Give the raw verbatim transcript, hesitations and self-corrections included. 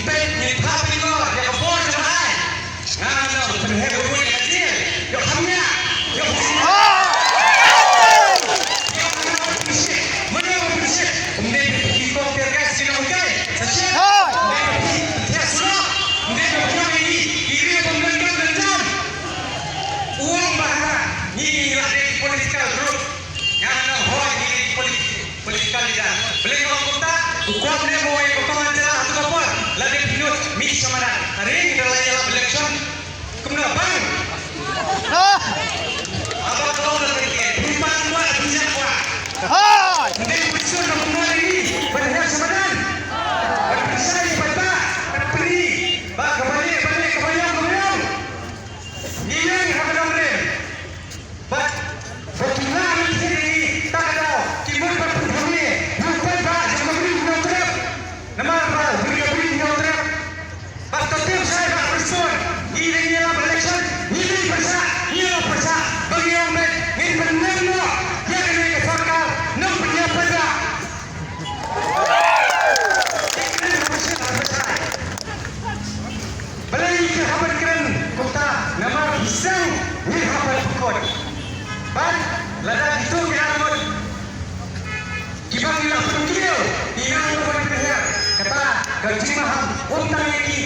Peit, ngi phah peit ko ïa ka bor jong ai. Nga ong pynheh buit ïa ka jail. Ïoh kham ñiah. Ïoh kham ñiah. Mano ba pynshit? Ym dei ba phi kong tear gas ki nonghikai. Sa shit. Ym dei ba phi thiah surok. Ym dei ba phi ïoh ïa ngi ki riew ba ym don kam don jam. U ong ba ha ngi ngi la dei political group. Nga ong hooid ngi dei political. Political leader. Balei nga ong kumta? U kwah ne mo ïa ka kong Angela ha tu ka por. Lada phi nud mih sha madan. Hynrei ngi da la ïalap election. Kumno bang? Haba ka ong ka kynti phi pan kwah phi jan kwah. Hooid. Ngi dei pynshun na kumno ïa ngi ban heh sha madan. Ban pynshai ban bah ban pyni ba ka balei balei ka baïong ka baïong. Ngi ïeng ha ka nongrim. Bad ba ki lah ban thied ïa ngi ta ka daw ki mut ban pynthame ïa u paidbah jong ka Bri Hynñiewtrep. Namar ba Bri ka Bri Hynñiewtrep. Bad to tip shai ba respond ngi dei ngi lap election ngi dei pyrshah ngi lap pyrshah ba ngi ong beit ngin pynlong noh ïa kane ka sorkar nongpynïap paidbah. Balei ki hap ban kren kumta namar ki seng ngi hap ban pynkut. Bad lada kito ki arngut kiba ngi la pynkiew ki nang ban pynhiar kata ka jingmaham um tang ïa ki.